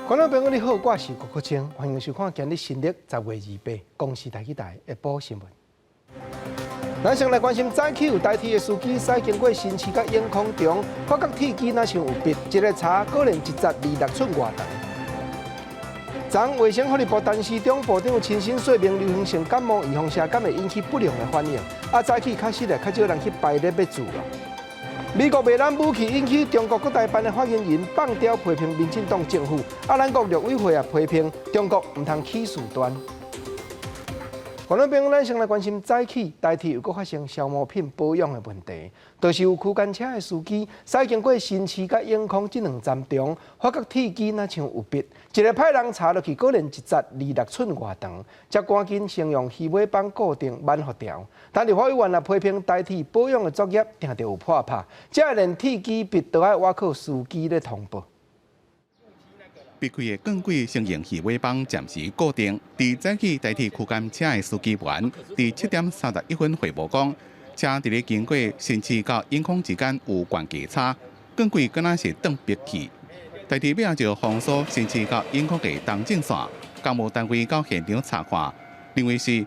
觀眾朋友你好，我是郭國清，歡迎收看今日新曆10月28公視台語台下晡新聞。咱先來關心早起有台鐵的司機駛經過新市佮永康中，發覺鐵枝若像有篦，一个查果然一節26寸外長。昨衛生福利部陳時中部長親身說明流行性感冒預防射敢會引起不良的反應。啊，早起確實咧，較少人去排列欲注咯。美國賣咱武器引起中國國台辦的發言人放刁批評民進黨政府，啊，咱國陸委會也批評中國毋通起事端。觀眾朋友，咱先來關心早起台鐵又閣發生消磨品保養的問題，就是有區間車的司機駛經過新市佮永康這兩站中，發覺鐵枝若像有篦，一个派人查落去，果然一節26寸外長，才趕緊先用魚尾板固定挽復牢。但立法委員也批評台鐵保養的作業定著有破拍，這連鐵枝篦都愛倚靠司機咧通報。閉開的鋼軌先用魚尾板暫時固定。佇早起台鐵區間車的司機員，佇7點31分匯報講，車佇咧經過新市到永康之間有懸架差，鋼軌敢若是斷篦去。台鐵尾仔就封鎖新市到永康的東正線，工務單位到現場查看，認為是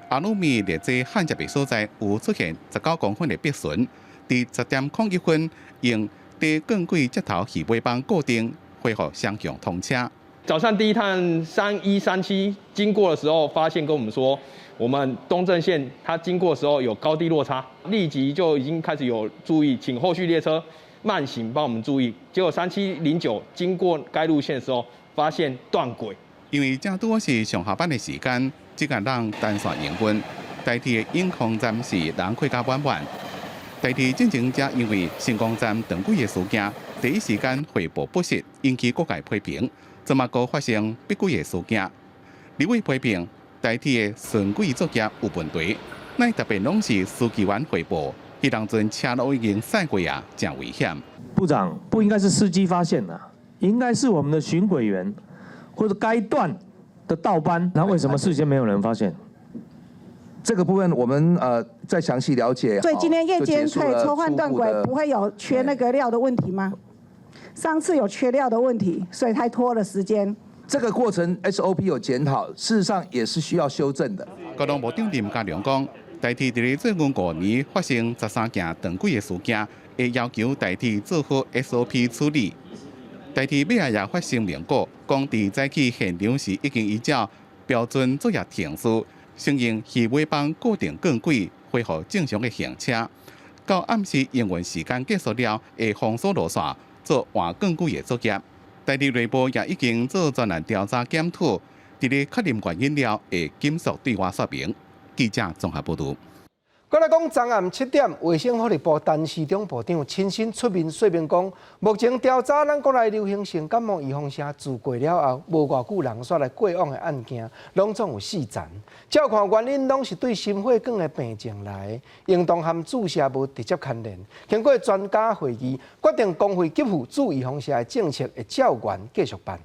阿魯米列製焊接的所在有出現19公分的篦損。佇10點01分用低鋼軌接頭魚尾板固定，恢復雙向通車。早上第一趟3137經過的時候，發現跟我們說，我們東正線它經過的時候有高低落差，立即就已經開始有注意，請後續列車慢行幫我們注意。結果3709經過該路線的時候，發現斷軌。因為正拄好是上下班的時間，這個人單線營運，台鐵永康站是人客甲滿滿。台鐵進前才因為新光站斷軌的事件，第一時間匯報不實，引起各界批評。這嘛閣發生篦軌的事件，立委批評台鐵的順軌作業有問題，乃特別攏是司機員匯報，彼當陣車路已經駛過啊，誠危險。部長不應該是司機發現的，應該是我們的巡軌員或者該段的道班。那為什麼事先沒有人發現？這個部分我們再詳細了解。所以今天夜間可以抽換斷軌，不會有缺那個料的問題嗎？上次有缺料的問題，所以才拖了時間。這個過程 SOP 有檢討，事實上也是需要修正的。交通部長林佳龍講，台鐵佇咧最近5年發生13件斷軌的事件，會要求台鐵做好 SOP 處理。台鐵尾仔也發聲明過，講佇早起現場時已經依照標準作業程序，先用魚尾板固定鋼軌，恢復正常的行車。到暗時營運時間結束了，會封鎖路線，做換鋼軌的作業。台鐵內部也已經做專案調查檢討，佇咧確認原因了，會緊速對外說明。記者綜合報導。閣來講，昨暗7點，衛生福利部陳時中部長親身出面說明講，目前調查咱國內流行性感冒預防射注過了後，無偌久人煞來過往的案件，攏總有四層。照看原因，攏是對心血管的病症來，應當和注射無直接牽連。經過專家會議，決定公費給付注預防射的政策會照原繼續辦。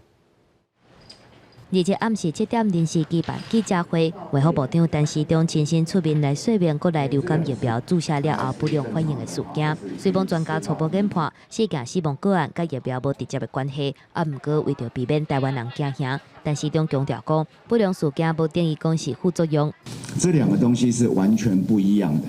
二日暗時7點臨時舉辦記者會，衛福部長陳時中親身出面來說明國內流感疫苗注射了後不良反應的事件。雖罔專家初步研判，四件死亡個案佮疫苗無直接的關係，啊，毋過為著避免台灣人驚嚇，陳時中強調講，不良事件無等於講是副作用。這兩個東西是完全不一樣的。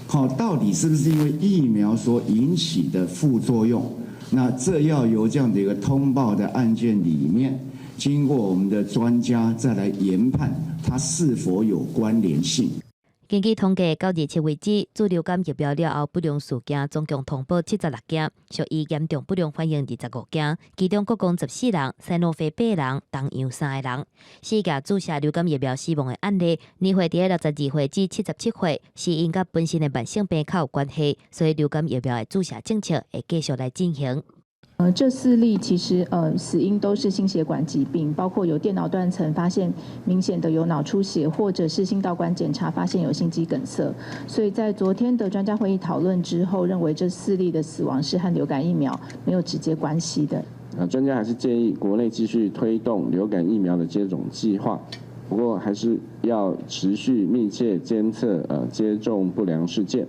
好，到底是不是因為疫苗所引起的副作用？那這要由這樣的一個通報的案件裡面，經過我們的專家再來研判，它是否有關聯性。根據統計，到27為止，注流感疫苗了後不良事件總共通報76件，屬於嚴重不良反應25件，其中國光14人，賽諾菲八人，東洋三個人。四件注射流感疫苗死亡的案例，年歲佇62歲至77歲，死因佮本身的慢性病較有關係，所以流感疫苗的注射政策會繼續來進行。這四例其實死因都是心血管疾病，包括有電腦斷層發現明顯的有腦出血，或者是心導管檢查發現有心肌梗塞。所以在昨天的專家會議討論之後，認為這四例的死亡是和流感疫苗沒有直接關係的。那專家還是建議國內繼續推動流感疫苗的接種計劃，不過還是要持續密切監測接種不良事件。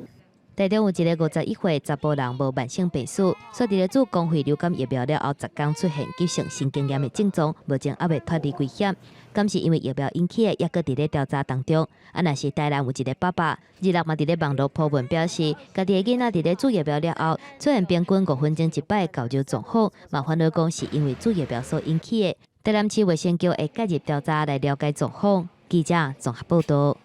台中有一个51歲查埔人無慢性病史，煞佇咧注公費流感疫苗了後，10工出現急性神經炎的症狀，目前猶未脫離危險。敢是因為疫苗引起的，猶閣佇咧調查當中。啊，若是台南有一個爸爸，26嘛佇咧網路 po 文表示，家己的囡仔佇咧注疫苗了後，出現平均5分鐘一擺的高熱狀況，嘛煩惱講是因為注疫苗所引起的。台南市衛生局會介入調查來了解狀況。記者綜合報道。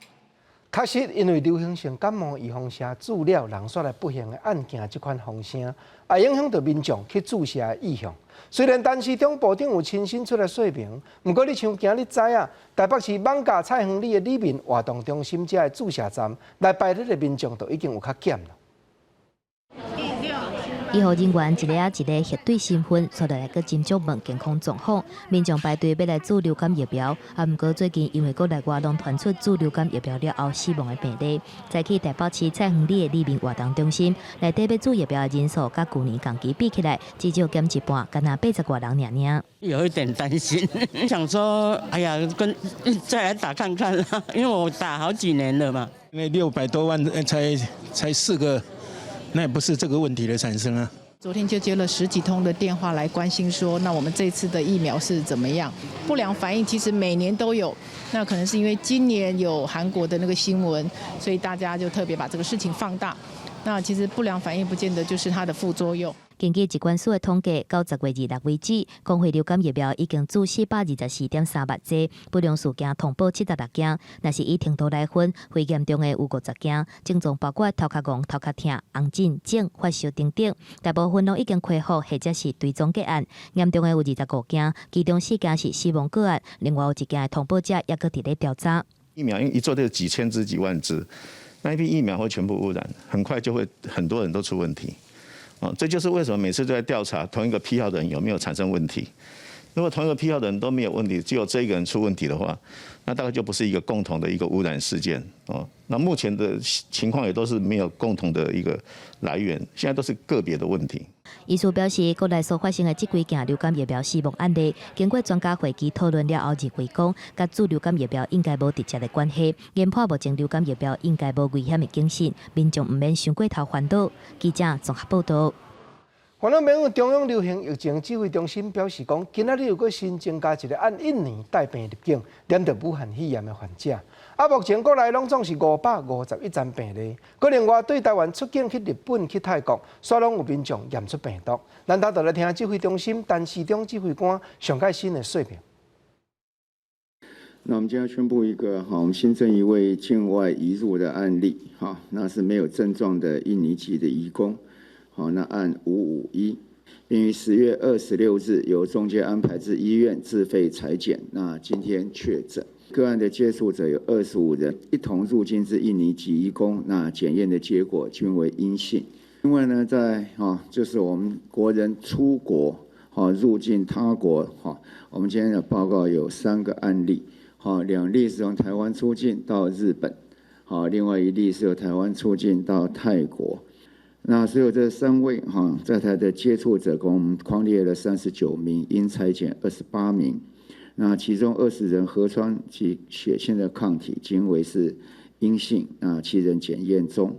確實，因為流行性感冒預防射注了，人煞來不幸的案件，這款風聲，也影響著民眾去注射的意向。雖然陳時中部長有親身出來說明，毋過你像今日早啊，台北市艋舺菜園里的里民活動中心遮的注射站來排隊的民眾，就已經有較減了。醫護人員一个仔一个核對身份，紲落來閣斟酌問健康狀況。民眾排隊欲來注流感疫苗，啊，毋過最近因為國內外攏傳出注流感疫苗了後死亡的病例，早起台北市菜園里的里民活動中心內底欲注疫苗的人數，佮舊年同期比起來，至少減一半，干焦80外人爾爾。有一點擔心，想說，哎呀，跟再來打看看啦，因為我打好幾年了嘛。因為600多萬才四個。那也不是這個問題的產生啊。昨天就接了十幾通的電話來關心，說那我們這次的疫苗是怎麼樣？不良反應其實每年都有，那可能是因為今年有韓國的那個新聞，所以大家就特別把這個事情放大。那其實不良反應不見得就是它的副作用。根據疾管署的統計，到10月26為止，公費流感疫苗已經注424.3萬劑，不良事件通報76件。若是以程度來分，非嚴重的有50件，症狀包括頭殼戇、頭殼疼、紅疹、腫、發燒等等，大部分攏已經恢復或者是追蹤個案。嚴重的有25件，其中4件是死亡個案，另外有1件的通報者猶閣佇咧調查。疫苗因為一做就幾千支、幾萬支，那一批疫苗會全部污染，很快就會很多人都出問題。哦，這就是為什麼每次都在調查同一個批號的人有沒有產生問題。如果同一個批號的人都沒有問題，只有這一個人出問題的話，那大概就不是一個共同的一個污染事件哦。那目前的情況也都是沒有共同的一個來源，現在都是個別的問題。醫師表示，國內所發生的這幾件流感疫苗死亡案例，經過專家會議討論了後，認為講，佮注流感疫苗應該無直接的關係，研判目前流感疫苗應該無危險的警訊，民眾毋免傷過頭煩惱。記者綜合報道。觀眾朋友，中央流行疫情指揮中心表示講，今仔日又閣新增加一個按印尼帶病入境、染著武漢肺炎的患者。啊，目前國內攏總是551站病例。閣另外對台灣出境去日本、去泰國，煞攏有民眾驗出病毒。咱頭就來聽指揮中心陳時中指揮官上蓋新的說明。那我們今天宣布一個哈，我們新增一位境外移入的案例，哈，那是沒有症狀的印尼籍的移工。好，那案551，並於10月26日由中介安排至醫院自費採檢，那今天確診。個案的接觸者有25人，一同入境之印尼籍移工，那檢驗的結果均為陰性。另外呢，在哈，就是我們國人出國哈入境他國哈，我們今天的報告有三個案例，哈，兩例是從台灣出境到日本，好，另外一例是由台灣出境到泰國。那所有這三位哈在台的接觸者，共我們匡列了39名，應採檢28名。那其中20人核酸及血清的抗體均為是陰性，那7人檢驗中。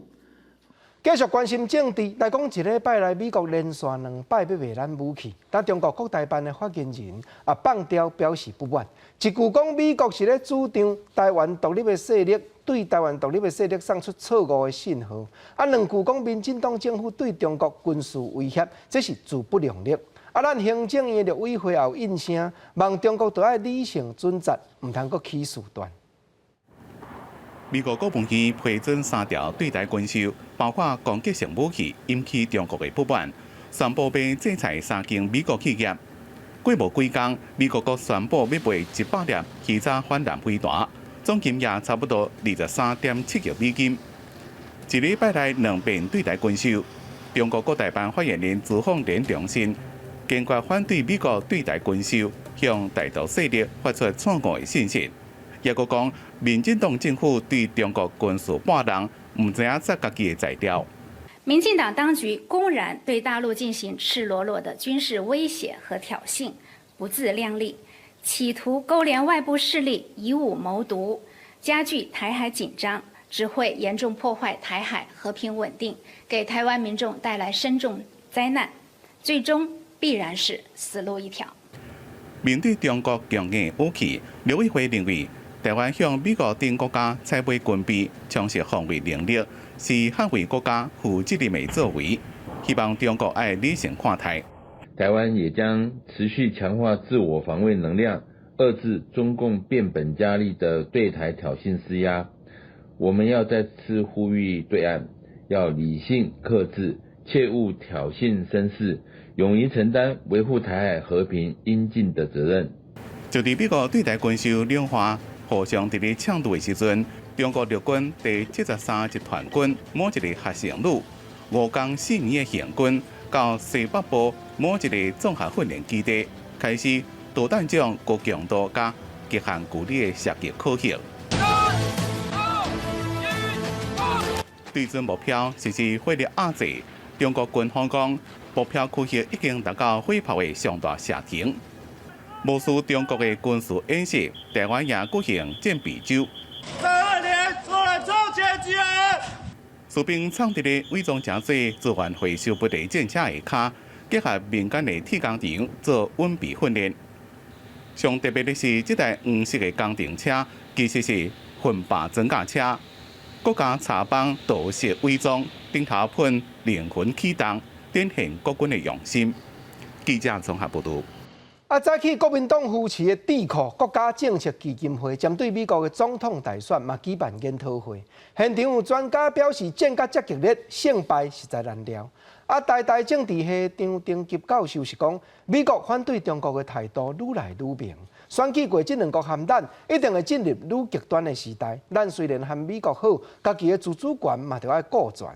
繼續關心政治，來講一禮拜來，美國連續兩擺欲賣咱武器，但中國國台辦的發言人也放調表示不滿，一句講美國是咧主張台灣獨立的勢力，對台灣獨立的勢力送出錯誤的信號。啊，兩句講民進黨政府對中國軍事威脅，這是自不量力。啊，咱行政院立委會也有應聲，望中國著愛理性準則，毋通閣起事端。美國國務院批准三條對台軍售，包括攻擊性武器，引起中國的不滿，宣布欲制裁三間美國企業。過無幾工，美國閣宣布欲賣100粒魚叉反艦飛彈，總金額差不多23.7億美金。一禮拜內兩遍對台軍售，中國國台辦發言人朱鳳蓮重申，堅決反對美國對台軍售，向台獨勢力發出錯誤的信息。抑閣講，民進黨政府對中國軍事擺弄，毋知影紮家己的才調。民進黨當局公然對大陸進行赤裸裸的軍事威脅和挑釁，不自量力，企圖勾連外部勢力以武謀獨，加劇台海緊張，只會嚴重破壞台海和平穩定，給台灣民眾帶來深重災難，最終必然是死路一條。面對中國強硬武器，陸委會認為，台灣向美國等國家採買軍備，充實防衛能力，是捍衛國家負責任的作為。希望中國愛理性看待。台灣也將持續強化自我防衛能量，遏制中共變本加厲的對台挑釁施壓。我們要再次呼籲對岸，要理性克制，切勿挑釁生事，勇於承擔維護台海和平應盡的責任。就佇美國對台軍售兩岸互相佇咧搶奪的時陣，中國陸軍第73集團軍某一个學生旅5工4年的行軍到西北部某一個綜合訓練基地，開始導彈種高強度佮極限距離的射擊考核。對準目標實施火力壓制。中國軍方講，目標區域已經達到火炮的上大射程。無輸中國的軍事演習，台灣也舉行戰備週。士兵藏佇咧偽裝成做資源回收物的戰車下跤，結合民間的鐵工廠做穩備訓練。上特別的是，這台黃色的工程車其實是混罷裝甲車，國家查幫盜竊偽裝，頂頭噴靈魂啟動，展現國軍的用心。記者綜合報導。啊！早起國民黨扶持的智庫國家政策基金會針對美國的總統大選嘛舉辦研討會，現場有專家表示戰甲遮激烈，勝敗實在難料。啊，台大政治系張廷吉教授是講，美國反對中國的態度愈來愈明，選舉過這兩國和咱一定會進入愈極端的時代。咱雖然和美國好，家己的自主權嘛著愛顧全。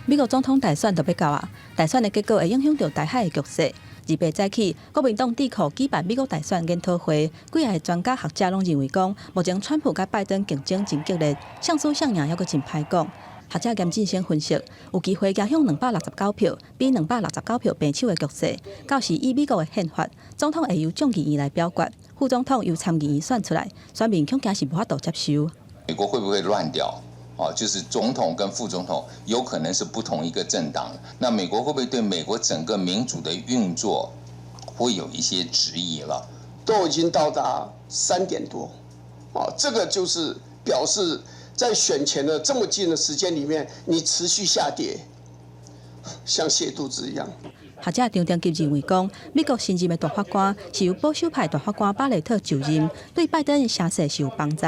美國總統大選就欲到啊，大選的結果會影響著台海的局勢。28早起，國民黨智庫舉辦美國大選研討會，幾个專家學者攏認為講，目前川普佮拜登競爭真激烈，誰輸誰贏猶閣真歹講。學者嚴進生分析，有機會迎向269票比269票平手的局勢。到時以美國的憲法，總統會由眾議院來表決，副總統由參議院選出來，選民恐驚是無法度接受。美國會不會亂掉？哦，就是總統跟副總統有可能是不同一個政黨，那美國會不會對美國整個民主的運作會有一些質疑了？都已經到達3點多，哦，這個就是表示在選前的這麼近的時間裡面，你持續下跌，像瀉肚子一樣。學者張廷吉認為講，美國新任的大法官是由保守派大法官巴雷特就任，對拜登的聲勢是有幫助。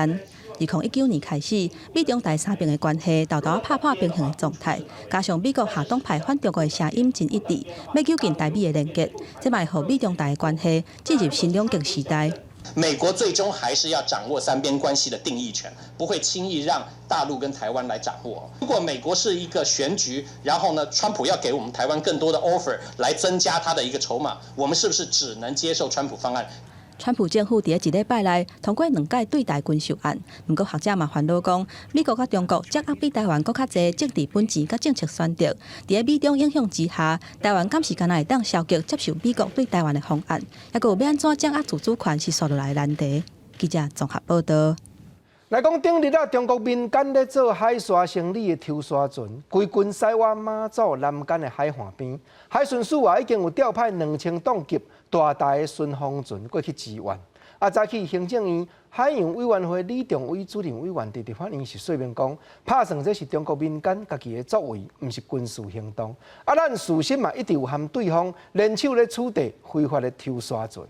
2019年開始，美中台三邊的關係沓沓拍破平衡的狀態，加上美國下黨派反中國的聲音真一致，欲糾近台美的連結，這嘛會予美中台的關係進入新兩極時代。美國最終還是要掌握三邊關係的定義權，不會輕易讓大陸跟台灣來掌握。如果美國是一個選舉，然後呢，川普要給我們台灣更多的 offer 來增加他的一個籌碼，我們是不是只能接受川普方案？川普政府佇咧一禮拜內通過兩屆對台軍售案，毋過學者嘛煩惱講，美國佮中國掌握比台灣閣較濟政治本錢佮政策選擇，佇咧美中影響之下，台灣敢是敢若會當消極接受美國對台灣的方案，猶閣有欲按怎掌握自主權是紲落來的難題。記者綜合報導。來講頂日啊，中國民間咧做海沙生理的抽沙船，規群駛往馬祖南竿的海岸邊，海巡署啊已經有調派2000噸級大台的巡防船過去支援。啊，早起行政院海洋委員會李仲偉主任委員佇立法院是說明講，拍算這是中國民間家己的作為，毋是軍事行動。啊，咱事實嘛一直有和對方聯手咧取締非法的抽沙船。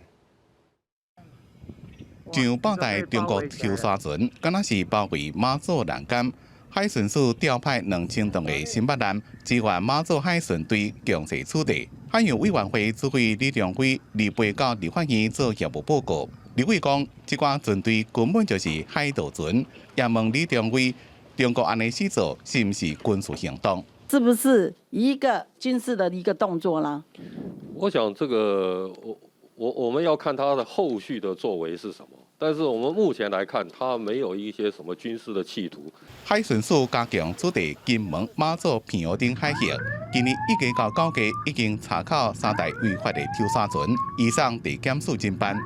上百台中國抽沙船，敢若是包圍馬祖南竿，海巡署調派2000噸的新北艦支援馬祖海巡隊強勢取締。海洋委員會主委李仲偉28到立法院做業務報告。立委講，這寡船隊根本就是海盜船，也問李仲偉，中國按呢死做是毋是軍事行動？是不是一個軍事的一個動作呢？我想這個我們要看他的後續的作為是什麼。但是我們目前來看，他沒有一些什麼軍事的企圖。海巡署加強取締金門、馬祖、澎湖等海域，今年一月到9月已經查扣三台違法的抽沙船，移送地檢署偵辦。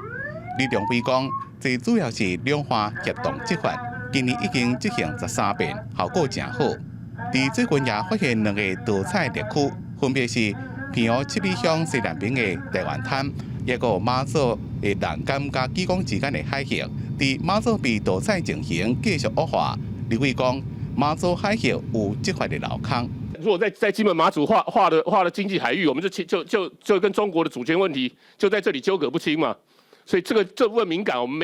李仲偉講，這主要是兩岸協同執法，今年已經執行13遍，效果誠好。佇最近也發現兩個盜採獵區，分別是澎湖七美鄉西南邊的台灣灘，抑閣馬祖的南竿佮基隆之間的海域。佇馬祖被盜採情形繼續惡化，立委講馬祖海域有執法的漏空。如果在金門馬祖劃了經濟海域，我們就跟中國的主權問題就在這裡糾葛不清嘛。所以這部分敏感，我們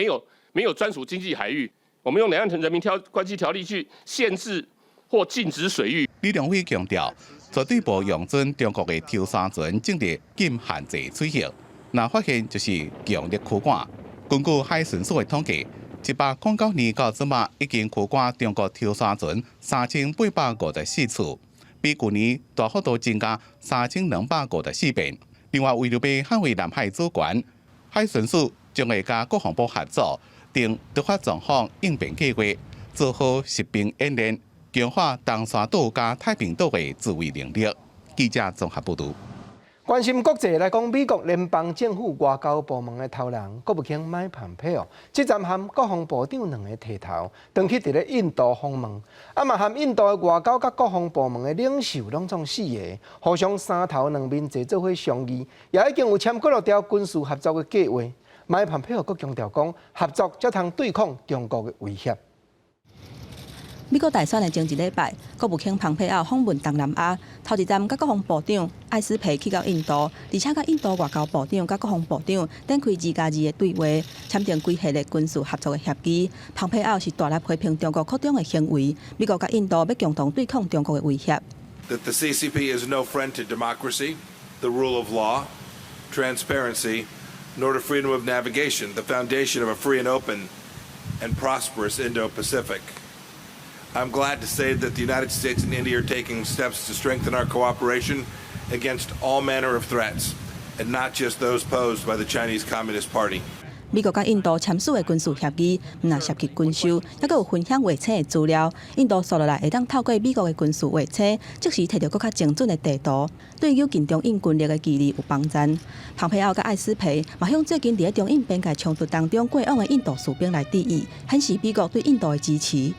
沒有專屬經濟海域，我們用兩岸人民關係條例去限制或禁止水域。李良輝強調，絕對無容准中國的抽沙船進入禁限制水域，若發現就是強力驅趕。根據海巡署的統計，109年到這馬已經驅趕中國抽沙船3854次，比舊年大幅度增加3254遍。另外，為了欲捍衛南海主權，海巡署將會佮國防部合作，訂突發狀況應變計劃，做好實兵演練，強化東沙島佮太平島的自衛能力。記者綜合報導。關心國際來講，美國聯邦政府外交部門的頭人國務卿麥蓬佩奧，這陣和國防部長兩个提頭，轉去佇咧印度訪問，啊嘛和印度的外交佮國防部門的領袖攏總四个，互相三頭兩面坐做伙商議，也已經有簽幾落條軍事合作的計劃。麥蓬佩奧閣強調講，合作才通對抗中國的威脅。美國大選的前一禮拜，國務卿蓬佩奧訪問東南亞，頭一站佮國防部長艾斯培去到印度，而且佮印度外交部長佮國防部長展開2加2的對話，簽訂幾系列軍事合作的協議。蓬佩奧是大力批評中國擴張的行為，美國佮印度欲共同對抗中國的威脅。 That the CCP is no friend to democracy, the rule of law, transparency, nor to freedom of navigation, the foundation of a free and open and prosperous Indo-Pacific. I'm glad to say that the United States and India are taking steps to strengthen our cooperation against all manner of threats, and not just those posed by the Chinese Communist Party. 美國佮印度簽署的軍事協議，毋但涉及軍售，猶閣有分享衛星的資料。印度紲落來會當透過美國的軍事衛星，即時提著閣較精準的地圖，對於近中印軍力的距離有幫助。蓬佩奧佮艾斯培嘛向最近佇咧中印邊界衝突當中過往的印度士兵來致意，顯示美國對印度的支持。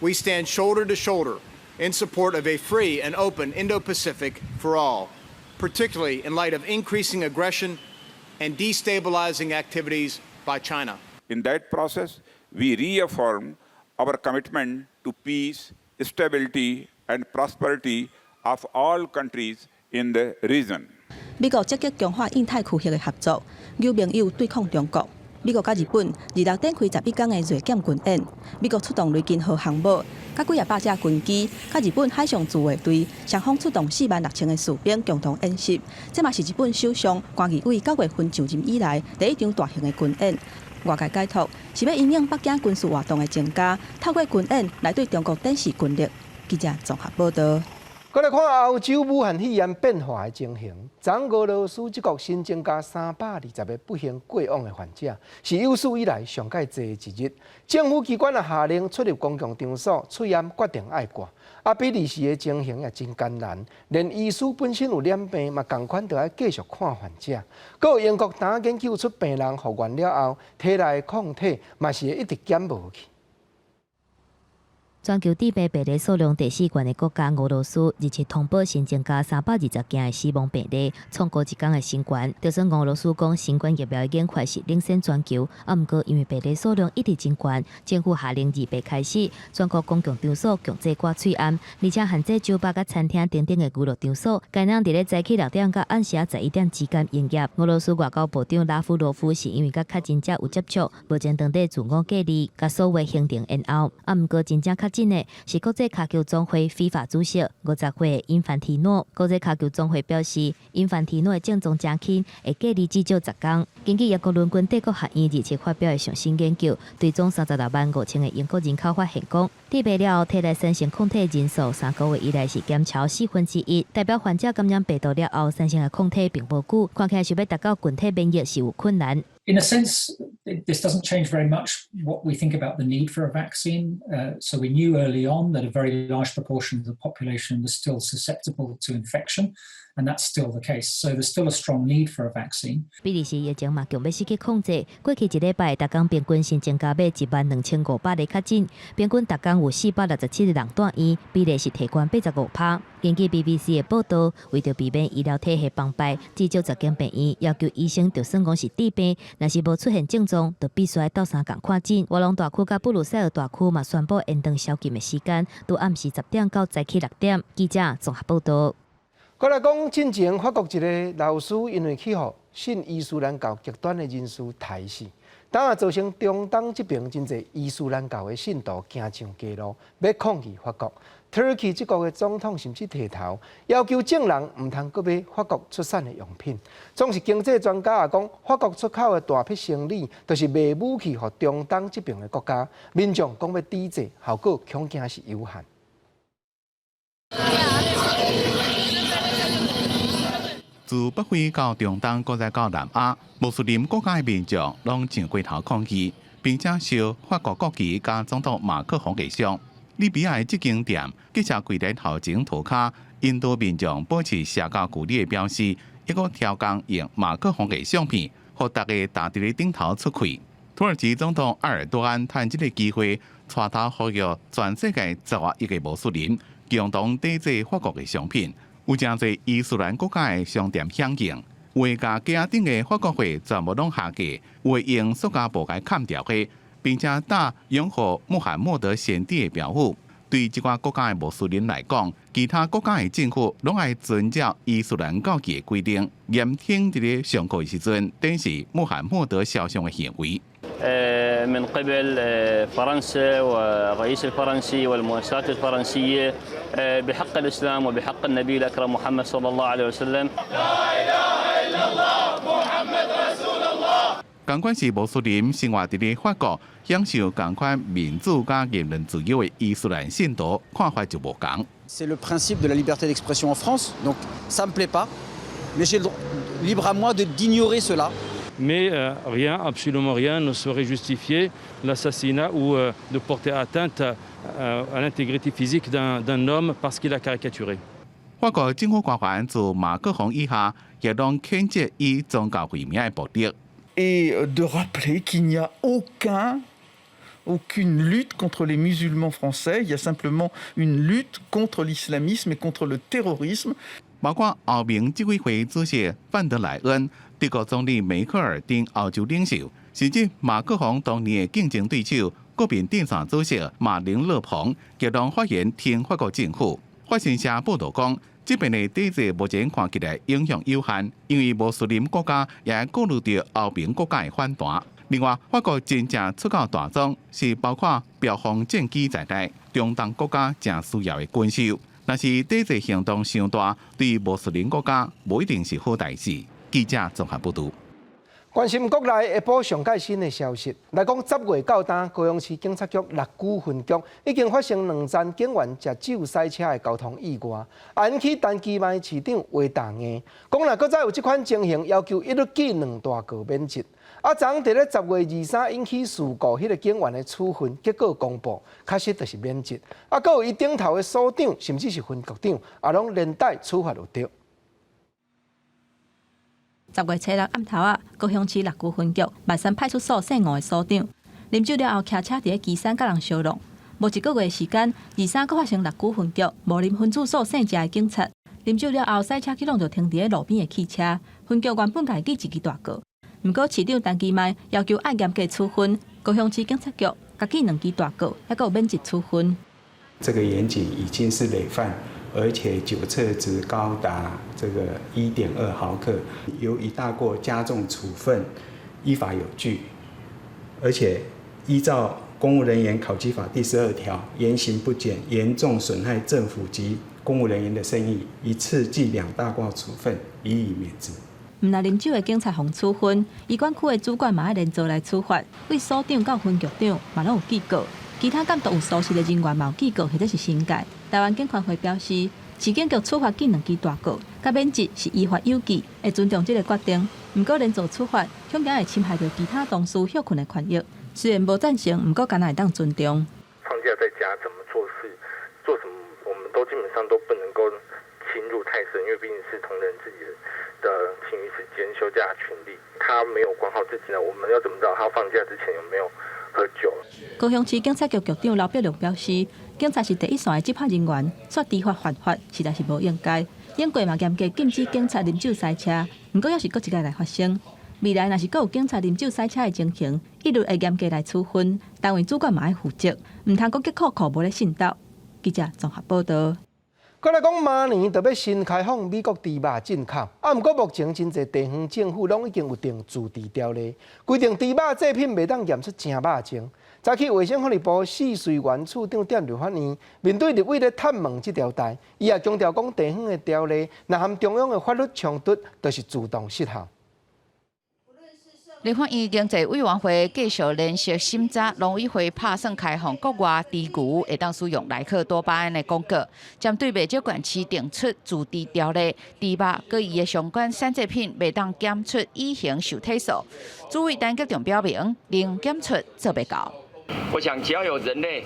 We stand shoulder to shoulder in support of a free and open Indo-Pacific for all, particularly in light of increasing aggression and destabilizing activities by China. In that process, we reaffirm our commitment to peace, stability, and prosperity of all countries in the region. 美國積極強化印太區域的合作，有盟友對抗中國。美國佮日本26展開11工的銳劍軍演，美國出動雷根號航母，佮幾仔百架軍機，佮日本海上自衛隊雙方出動4萬6千个士兵共同演習。這嘛是日本首相菅義偉9月份就任以來第一場大型的軍演。外界解讀是欲因應北京軍事活動的增加，透過軍演來對中國展示軍力。記者綜合報導。閣來看歐洲武漢肺炎變化的情形，昨俄羅斯這國新增加320個不幸過往的患者，是有史以來上蓋濟的一日。政府機關也下令出入公共場所，喙罨決定愛掛。啊，比利時的情形也真艱難，連醫師本身有染病，嘛仝款著愛繼續看患者。閣有英國當研究出病人復原了後，體內抗體嘛是會一直減無去。全球致病病例數量第四懸的國家俄羅斯，日前通報新增加320件的死亡病例，創過一工的新懸。就算俄羅斯講新冠疫苗的研發是領先全球，啊，毋過因為病例數量一直真懸，政府下令2八開始，全國公共場所強制掛喙罨，而且限制酒吧佮餐廳等等的娛樂場所，改能佇咧早起6點到暗時11點之間營業。俄羅斯外交部長拉夫羅夫是因為佮確診者有接觸，目前當地自我隔離，共所有行程延後。啊，毋過真正確診的是國際跤球總會非法主席50歲因凡提諾。國際跤球總會表示，因凡提諾的症狀誠輕，會隔離至少10工。根據英國倫敦帝國學院日前發表的上新研究，追蹤36萬5千個英國人口發現講，致病了後體內產生抗體人數3個月以來是減超1/4，代表患者感染病毒了後產生的抗體並無久，看起來是欲達到群體免疫是有困難。 In a sense, this doesn't change very much what we think about the need for a vaccine. So we knew early on that a very large proportion of the population was still susceptible to infection. And that's still the case. So there's still a strong need for a vaccine. 比利時疫情嘛強欲失去控制，過去一禮拜，逐工平均新增加欲12,500例確診，平均逐工有467個人蹛院，比例是提懸85%。根據 BBC 的報導，為著避免醫療體系崩敗，至少10間病院要求醫生就算講是治病，若是無出現症狀，就必須愛鬥相共看診。瓦隆大區佮布魯塞爾大區嘛宣布延長宵禁的時間，拄暗時10點到早起6點。記者綜合報導。閣來講，進前法國一个老師因為去予信伊斯蘭教極端的人士刣死，當下造成中東這爿真濟伊斯蘭教的信徒行上街路，欲抗議法國。土耳其這國的總統甚至提頭要求眾人毋通閣買法國出產的用品。總是經濟專家也講，法國出口的大筆生意，就是賣武器予中東這爿的國家，民眾講欲抵制，效果恐驚是有限。自北非到中東，閣再到南亞，穆斯林國家的民眾攏上街頭抗議，並且燒法國國旗佮總統馬克宏的像。利比亞的這間店，警察跪佇頭前塗跤，引導民眾保持社交距離的標示，抑閣刁工用馬克宏的相片，予大家踏佇咧頂頭出氣。土耳其總統埃爾多安趁這个機會，帶頭呼籲全世界10外億个穆斯林共同抵制法國的商品。有誠濟伊斯蘭國家的商店響應，有的共架仔頂的法國貨全部攏下架，有的用塑膠布共崁牢的，並且打擁護穆罕默德先知的標語。對這寡國家的穆斯林來講，其他國家的政府攏愛遵照伊斯蘭教義的規定，嚴懲佇咧上課的時陣展示穆罕默德肖像的行為。 من قبل فرنسا والرئيس الفرنسي والمؤسسات الفرنسية بحق الإسلام وبحق النبي الأكرم محمد صلى الله عليه وسلم。 لا إله إلا الله محمد رسول الله。仝款是穆斯林生活佇咧法國，享受仝款民主佮言論自由的伊斯蘭信徒看法就無仝。 C'est le principe de la liberté d'expression en France, donc ça me plaît pas, mais j'ai libre à moi de d'ignorer cela. Mais rien, absolument rien ne saurait justifier l'assassinat ou de porter atteinte à l'intégrité physique d'un homme parce qu'il a caricaturé. 法國政府官員自馬克宏以下，也攏譴責以宗教為名的暴力。 Et de rappeler qu'il n'y a aucune lutte contre les musulmans français, il y a simplement une lutte contre l'islamisme et contre le terrorisme. 包括歐盟執委會主席范德萊恩、德國總理梅克爾等歐洲領袖，甚至馬克宏當年的競爭對手國民陣線主席馬林勒龐，也攏發言挺法國政府。法新社報導講，這遍的抵制目前看起來影響有限，因為穆斯林國家也顧慮著歐盟國家的反彈。另外，法國真正出口大宗是包括飆風戰機在內，中東國家誠需要的軍售。若是抵制行動傷大，對穆斯林國家無一定是好代誌。記者綜合報導。關心國內下晡上蓋新的消息，來講10月到今，高雄市警察局六龜分局已經發生兩宗警員食酒駛車的交通意外，引起陳其邁市長畫大硬，講若閣再有這款情形，要求一律記兩大過免職。啊，昨佇咧10月23引起事故，彼个警員的處分結果公布，確實就是免職。啊，閣有伊頂頭的所長，甚至是分局長，也攏連帶處罰有著。 10月初六暗頭仔，高雄市六龜分局萬山派出所姓吳的所長，啉酒了後，騎車佇咧旗山佮人相挵，無一個月時間，23閣發生六龜分局武林分駐所姓謝的警察，啉酒了後，駛車去挵著停佇咧路邊的汽車，分局原本共伊記一支大過，毋過市長陳其邁要求愛嚴格處分，高雄市警察局共記兩支大過，猶閣有免職處分。這個員警已經是累犯，而且酒測值高達這個1.2毫克，由一大過加重處分，依法有據，而且依照公務人員考績法第12條，言行不檢，嚴重損害政府及公務人員的聲譽，一次記兩大過處分，予以免職。毋但啉酒的警察予處分，醫管區的主管嘛愛連坐來處罰，對所長到分局長嘛攏有記過，其他監督有疏失的人員嘛有記過或者是申誡。台灣警權會表示，市警局處罰記兩支大過，佮免職是依法有據，會尊重這个決定。毋過連坐處罰，恐驚會侵害著其他同事歇睏的權益。雖然無贊成，毋過敢若會當尊重。放假在家怎麼做事，做什麼，我們都基本上都不能夠輕入太深，因為畢竟是同仁自己的勤餘時間休假權利，他沒有管好自己呢，我們要怎麼知道他放假之前有沒有喝酒？高雄市警察局局長劉伯良表示，警察是第一線的執法人員，卻知法犯法，實在是無應該。英國嘛嚴格禁止警察啉酒駛車，毋過猶是閣一擺來發生。未來若是閣有警察啉酒駛車的情形，一律會嚴格來處分，單位主管嘛愛負責，毋通閣激扣扣無咧信道。記者綜合報道。閣來講，明年就欲新開放美國豬肉進口，啊，毋過目前真濟地方政府攏已經有定自治條例，規定豬肉製品袂當驗出成肉精。早起衛生福利部試穗源處長踮立法院面對立委咧探問這條代，伊也強調講地方的條例，若和中央的法律衝突，就是自動失效。立法院經濟委員會繼續連續審查農委會拍算開放國外豬牛會當使用萊克多巴胺的廣告，針對袂少縣市定出自治條例，豬肉佮伊的相關產製品袂當檢出乙型受體素。主委陳吉仲表明，零檢出做袂到。我想只要有人類，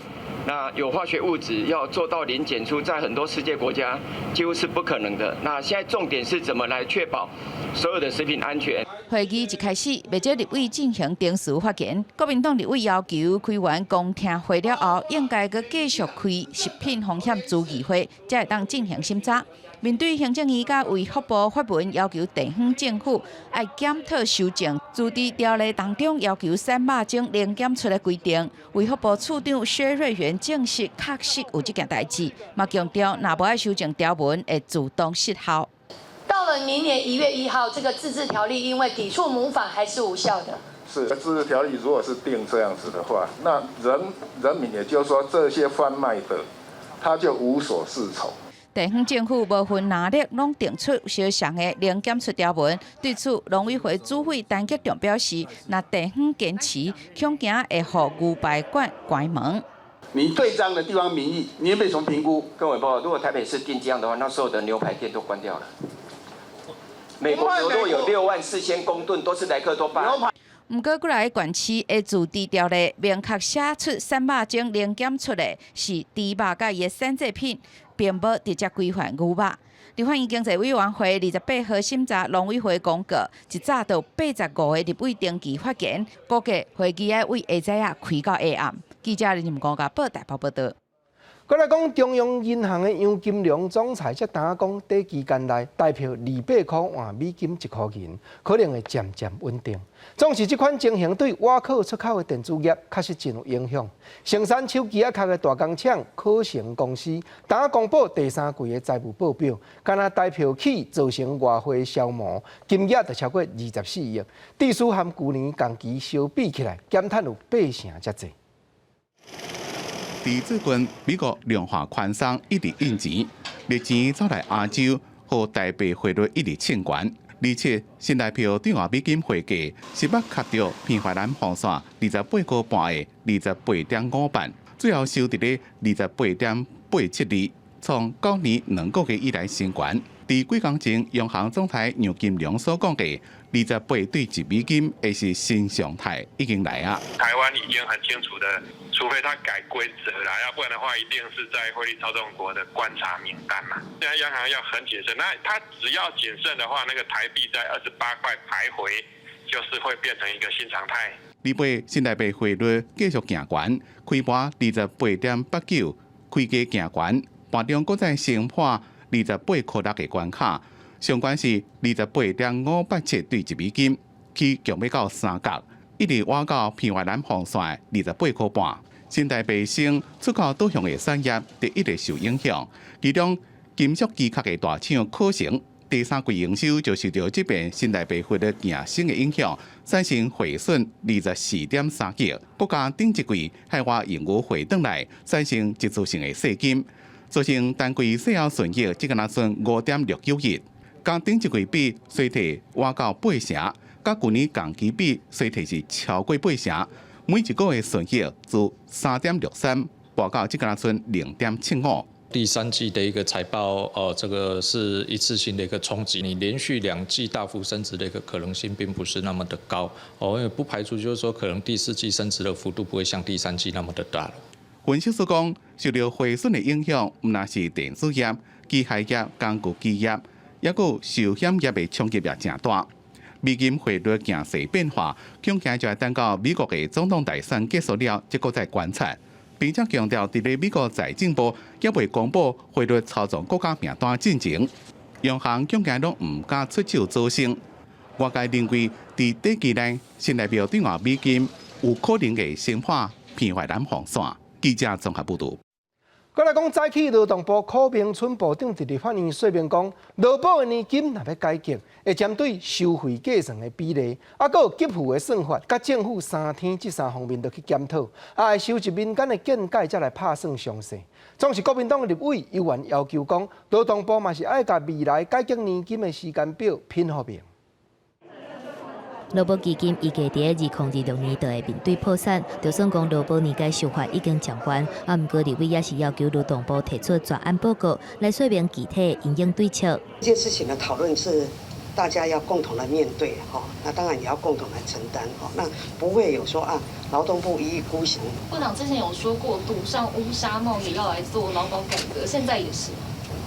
那有化學物質要做到零檢出，在很多世界國家幾乎是不可能的。那現在重點是怎麼來確保所有的食品安全？會議一開始，袂少立委進行臨時發言。國民黨立委要求開完公聽會了後，應該閣繼續開食品風險諮議會，才會當進行審查。面對行政院佮衛福部發文要求地方政府愛檢討修正自治條例當中要求散肉精零檢出的規定，衛福部處長薛瑞元證實確實有這件代誌，嘛強調若無愛修正條文會自動失效。到了明年1月1號，這個自治條例因為抵觸母法還是無效的。是自治條例如果是定這樣子的話，那人民也就是說這些販賣的，他就無所適從。地方政府無分藍綠，攏定出相像的零檢出條文。對此，農委會主委陳吉仲表示，若地方堅持，恐驚會予牛排館關門。你對這樣的地方民意，你有沒有什麼評估？各位報告，如果台北市定這樣的話，那所有的牛排店都關掉了。美國牛肉有6萬4千公噸，都是萊克多巴胺。毋過，幾來縣市的自治條例明確寫出散肉精零檢出的是豬肉佮伊的產製品，並無直接規範牛肉。立法院經濟委員會28號審查農委會公告，一早就85個立委登記發言，估計會議愛為下早仔開到下暗。記者林國家報台北報道。閣來講，中央銀行的楊金龍總裁才剛講，短期間內台幣28塊換美金1箍銀，可能會漸漸穩定。總是這款情形對外口出口的電子業確實真有影響。生產手機仔殼的大工廠可成公司，剛公布第三季的財務報表，干焦台票起造成外匯消磨，金額就超過24億。至少和舊年同期相比起來，減趁有八成遮濟。佇最近，美國量化寬鬆一直印錢，熱錢走來亞洲，予台幣匯率一直衝懸。而且新台票兌換美金匯價是捌磕著平華南防線28塊半的28.58，最後收佇咧28.872，創9年2個月以來新懸。佇幾工前，央行總裁楊金龍所講的28對1美金，會是新常態，已經來啊。台灣已經很清楚的，除非他改規則啦，要不然的話，一定是在匯率操縱國的觀察名單嘛。現在央行要很謹慎，那他只要謹慎的話，那個台幣在28塊徘徊，就是會變成一個新常態。二八新台幣匯率繼續行懸，開盤28.89，開低行懸，盤中閣再升破28塊6的關卡，上懸是28.587對1美金，起強欲到三角，一直倚到平華南防線28塊半。新台幣升，出口導向的產業就一直受影響，其中金屬機殼的大廠可成，第三季營收就受著這邊新台幣匯率行升的影響，產生匯損24.3億。閣加頂一季海外盈餘匯轉來，產生一次性的稅金。造成單季稅後損益只敢若剩5.69億，佮頂一季比衰退倚到八成，佮舊年同期比衰退是超過八成，每一個月損益自3.63，跋到只敢若剩0.75。第三季的一個財報，這個是一次性的一個衝擊，你連續兩季大幅升值的一個可能性並不是那麼的高，哦，因為不排除就是說可能第四季升值的幅度不會像第三季那麼的大了。分析師講，受著匯損的影響，毋但是電子業、機械業、工具機業，抑閣壽險業的衝擊也誠大。美金匯率形勢變化，恐驚就愛等到美國的總統大選結束了，才閣再觀察。並且強調，佇咧美國財政部猶未公布匯率操縱國家名單進前，央行恐驚攏毋敢出手做聲。外界認為，佇短期內，新台幣對外美金有可能會升破彭淮南防線。記者綜合報導。閣來講，早起勞動部柯銘春部長佇立法院說明講，勞保的年金若欲改革，會針對收費計算的比例，啊，閣有給付的算法，佮政府三天這三方面都去檢討，啊，會收集民間的見解，才來拍算詳細。總是國民黨立委猶原要求講，勞動部嘛是愛共未來改革年金的時間表品予明。勞保基金預計佇2026年就會面對破產，就算講勞保年改修法已經暫緩，啊，毋過立委也是要求勞動部提出專案報告來說明具體因應對策。這件事情的討論是大家要共同來面對，哈，那當然也要共同來承擔，哈，那不會有說啊，勞動部一意孤行。部長之前有說過，賭上烏紗帽也要來做勞保改革，現在也是。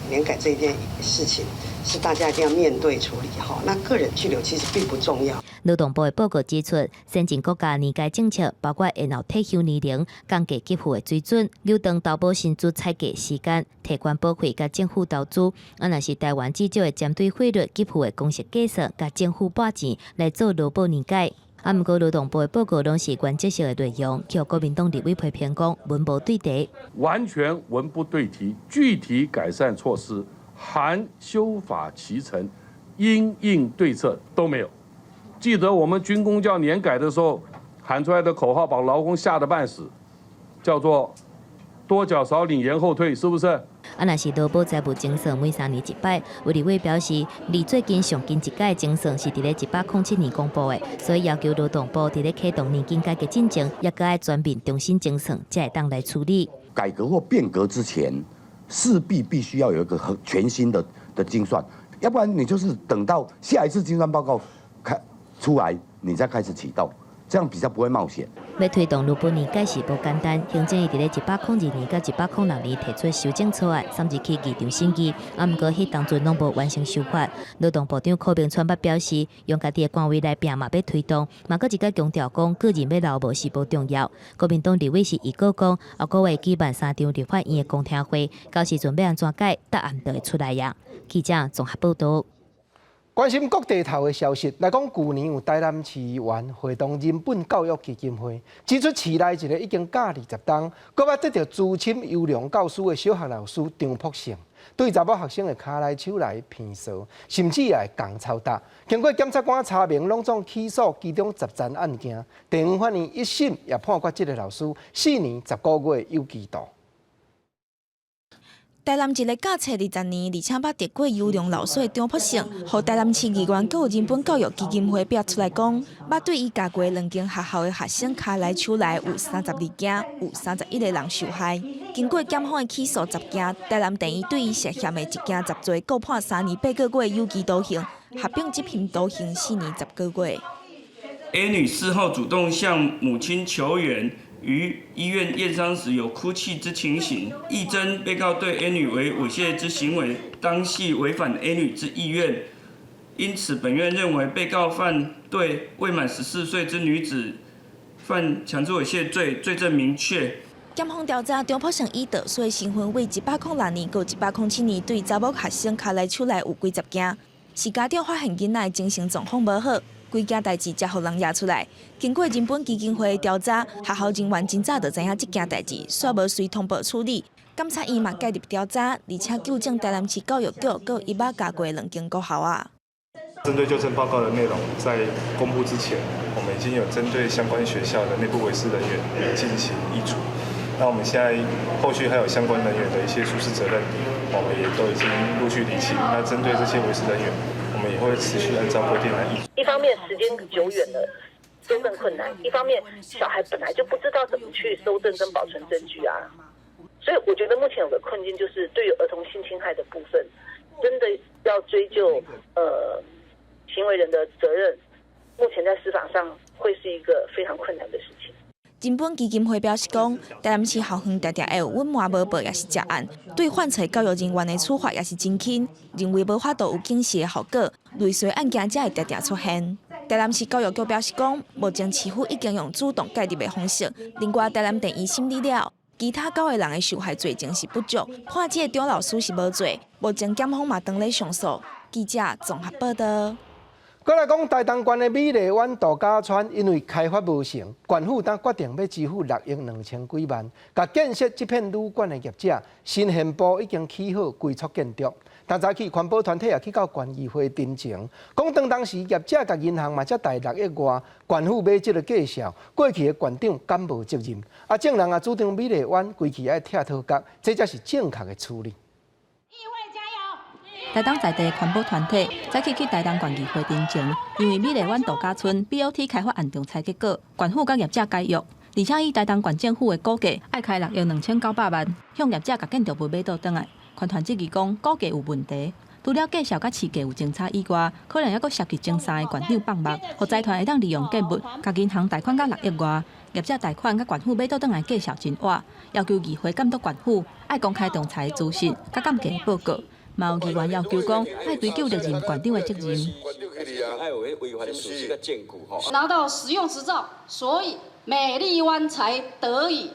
年改這件事情是大家一定要面對處理，哈，那個人去留其實並不重要。勞動部的報告指出，先進國家年改政策包括延後退休年齡、降低給付的水準、延長投保薪資採計時間、提懸保費佮政府投資，啊，若是台灣至少會針對匯率給付的公式計算佮政府撥錢來做勞保年改。啊，毋過勞動部的報告攏是原則性的內容，予國民黨立委批評講文無對題，完全文不對題，具體改善措施含修法期程、因應對策都沒有。記得我們軍公教年改的時候喊出來的口號，把勞工嚇得半死，叫做多繳少領延後退，是不是？啊，若是勞保財務精算每3年一擺，有立委表示，離最近上近一擺精算是佇咧107年公布的，所以要求勞動部佇咧啟動年金改革進前，也閣愛全面重新精算，才會當來處理。改革或變革之前，勢必必須要有一個全新的精算，要不然你就是等到下一次精算報告開出來，你再開始啟動，這樣比較不會冒險。欲推動勞保年改是無簡單，行政院佇咧102年佮106年提出修正草案，送入去議場審議，啊，毋過彼當陣攏無完成修法。勞動部長柯銘川捌表示，用家己的官位來拚嘛欲推動，嘛閣一擺強調講個人欲留無是無重要。國民黨立委是預告講，後個月舉辦三場立法院的公聽會，到時陣欲按怎改，答案就會出來呀。記者綜合報導。關心國際頭的消息來講，舊年有台南市議員會同人本教育基金會指出，市內一個已經教20冬，閣捌得著資深優良教師的小學老師張福勝，對查某學生的跤來手來鼻趖，甚至也會共操打。經過檢察官查明，攏總起訴其中10樁案件，地方法院一審也判決這个老師4年10個月有期徒。台南一個教冊20年，而且捌得過優良老師的張福勝，予台南市議員閣有人本教育基金會煏出來講，捌對伊教過兩間學校的學生跤來手來有32件，有31個人受害。經過檢方的起訴10件，台南地院對伊涉嫌的一件十罪，各判3年8個月有期徒刑，合併執行徒刑4年10個月。 A 女事後主動向母親求援。於醫院驗傷時有哭泣之情形，依偵被告對 A 女為猥褻之行為，當係違反 A 女之意願，因此本院認為被告犯對未滿14歲之女子犯強制猥褻罪，罪證明確。檢方調查張福勝以盜稅身份，為106年到107年對查某學生跤來手來有幾十件，是家長發現囡仔精神狀況無好。規件代誌才予人抓出來。經過人本基金會調查，學校人員真早就知影這件代誌，煞無隨通報處理。檢察院嘛介入調查，而且糾正台南市教育局閣伊捌教過兩間國校啊。針對糾正報告的內容，在公布之前，我們已經有針對相關學校的內部違事人員進行移除。那我們現在後續還有相關人員的一些疏失責任，我們也都已經陸續釐清。那針對這些違事人員，我們也會持續按照規定來移除。一方面時間久遠了，蒐證困難；一方面小孩本來就不知道怎麼去蒐證跟保存證據啊。所以我覺得目前有個困境，就是對於兒童性侵害的部分，真的要追究行為人的責任，目前在司法上會是一個非常困難的事情。人本基金會表示講，台南市校園定定會有隱瞞無報，抑是食案，對犯錯教育人員的處罰也是真輕，認為無法度有警示的效果，類似案件才會定定出現。台南市教育局表示講，目前市府已經用主動介入的方式，另外台南電院審理了，其他九个人的受害罪證是不足，判這个張老師是無罪，目前檢方嘛當咧上訴。記者綜合報道。閣來講，台東縣的美麗灣度假村，因為開發無成，縣府當決定欲支付6億2千幾萬，共建設這片旅館的業者，新憲部已經起好規束建築。但早起環保團體也去到縣議會陳情，講當當時業者共銀行嘛才貸6億外，縣府買這个價數，過去的縣長敢無責任？啊，眾人也主張美麗灣規氣愛拆頭殼，這才是正確的處理。台東在地環保團體早起去台東縣議會陳情，因為美麗灣度假村 BOT 開發案仲裁結果，縣府佮業者解約，而且以台東縣政府的估價，愛開6億2900萬，向業者共建築物買倒轉來。環團質疑講估價有問題，除了價數佮市價有爭差以外，可能猶閣涉及前三个縣長放目，予財團會當利用建物，共銀行貸款到6億外，業者貸款佮縣府買倒轉來價數真倚，要求議會監督縣府愛公開仲裁資訊佮鑑價報告。嘛有議員要求講，愛追究歷任縣長的責任。拿到使用執照，所以美麗灣才得以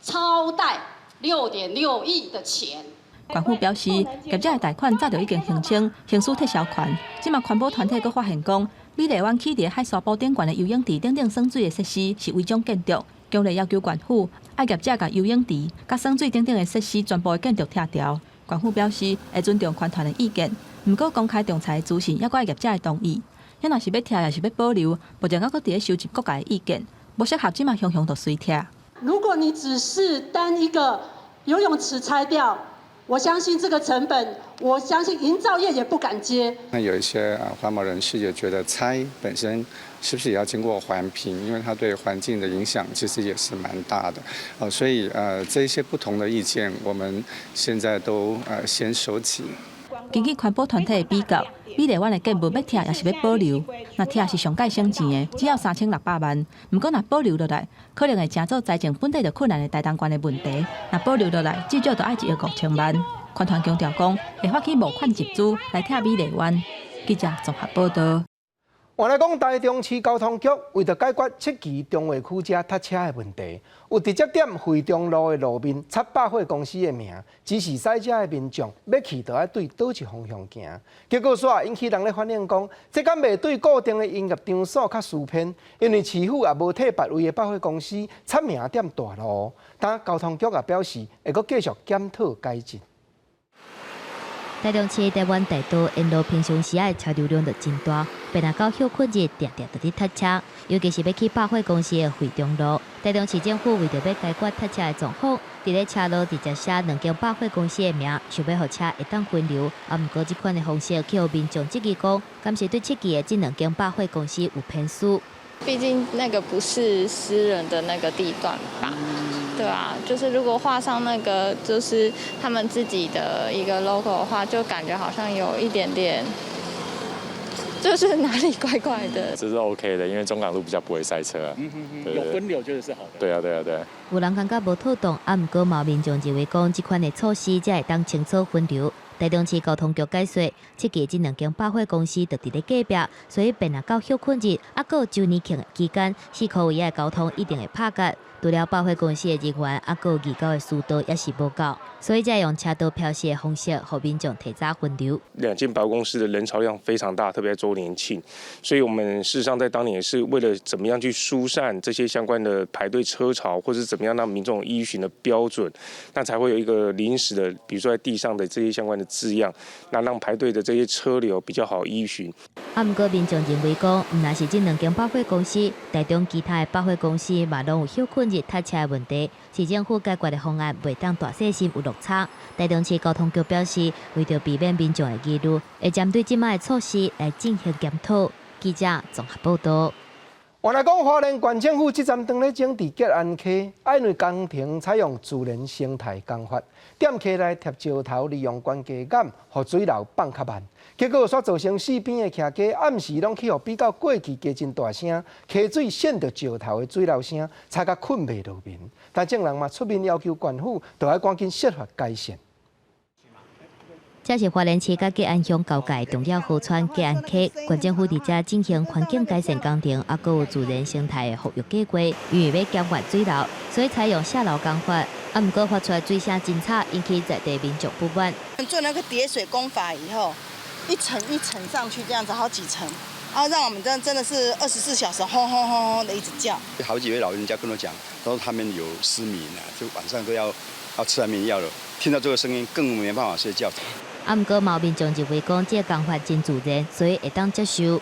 超貸6.6億的錢。縣府表示，業者的貸款早就已經聲稱行使撤銷權。這馬環保團體閣發現講，美麗灣起佇海沙埔頂懸的游泳池頂頂耍水的設施是違章建築，強烈要求縣府愛業者共游泳池、佮耍水等等的設施全部的建築拆掉。縣府表示會尊重環團的意見，毋過公開仲裁資訊，猶閣愛業者的同意。遐若是欲拆，抑是欲保留，目前猶閣佇咧收集各界的意見，無適合這馬雄雄就隨拆。如果你只是單一個游泳池拆掉，我相信這個成本，我相信營造業也不敢接。那有一些啊環保人士也覺得拆本身是不是也要經過環評？因為它對環境的影響其實也是蠻大的。所以這些不同的意見，我們現在都先收集。根據環保團體的比較，美麗灣的建物欲拆抑是欲保留？若拆是上蓋省錢的，只要3600萬。毋過若保留落來，可能會成做財政本底就困難的台東縣的問題。若保留落來，至少都愛1億5000萬。環團強調講，會發起募款集資來拆美麗灣。記者綜合報道。換來講，台中市交通局為著解決七期重劃區遮塞車的問題，有直接踮惠中路的路面插百貨公司的名，指示駛車的民眾欲去就愛對佗一方向行。結果煞引起人咧反映講，這敢袂對固定的營業場所較私偏？因為市府也無替別位的百貨公司插名踮大路。但交通局也表示，會閣繼續檢討改進。台中市台灣大道沿路平常時仔的車流量就真大，變若到歇睏日，定定就佇塞車，尤其是欲去百貨公司的惠中路。台中市政府為著欲解決塞車的狀況，佇咧車路直接寫兩間百貨公司的名，想欲予車會當分流。啊，毋過這款的方式，去予民眾質疑講，敢是對七期的這兩間百貨公司有偏私？畢竟那個不是私人的那個地段吧？對啊，就是如果畫上那個就是他們自己的一個 logo 的話，就感覺好像有一點點，就是哪裡怪怪的。這是 OK 的，因為中港路比較不會塞車。有分流就是好的。對啊，對啊，對啊。有人感覺無妥當，啊，毋過嘛有民眾認為講，這款的措施才會當清楚分流。台中市交通局解說，七期這兩間百貨公司就佇咧隔壁，所以變若到歇睏日，猶閣有週年慶的期間，四箍圍的交通一定會拍結。除了百貨公司的人員，猶閣有義交的司道也是無夠，所以才用車道標示的方式，予民眾提早分流。兩間百貨公司的人潮量非常大，特別在週年慶，所以我們事實上在當年也是為了怎麼樣去疏散這些相關的排隊車潮，或者怎麼樣讓民眾依循的標準，那才會有一個臨時的，比如說在地上的這些相關的字樣，那讓排隊的這些車流比較好依循。啊，毋過民眾認為講，毋但是這兩間百貨公司，台中其他的百貨公司嘛攏有歇睏日塞車的問題。市政府解決的方案袂當大細心有落差。台中市交通局表示，為著避免民眾的疑慮，會針對這擺的措施來進行檢討。記者綜合報道。換原來講花蓮縣政府這站當咧整治吉安溪，因為工程採用自然生態工法，踮溪內疊石頭，利用懸架巖，予水流放較慢。結果煞造成四邊的徛家暗時攏去予比較過去加真大聲，溪水滲著石頭的水流聲，吵甲睏袂落眠。但眾人嘛出面要求縣府，著愛趕緊設法改善。這是花蓮市佮吉安鄉交界重要河川吉安溪，縣政府佇遮進行環境改善工程，猶閣有自然生態的復育計劃，因為欲減緩水流，所以採用下流工法。啊，毋過發出來水聲真吵，引起在地民眾不滿。做那個疊水工法以後，一層一層上去，這樣子好幾層，啊，讓我們真的是24小時轟轟轟轟的一直叫。好幾位老人家跟我講，說他們有失眠啊，就晚上都要吃安眠藥了，聽到這個聲音更沒辦法睡覺。啊，毋過嘛有民眾認為講，這個工法真自然，所以會當接受。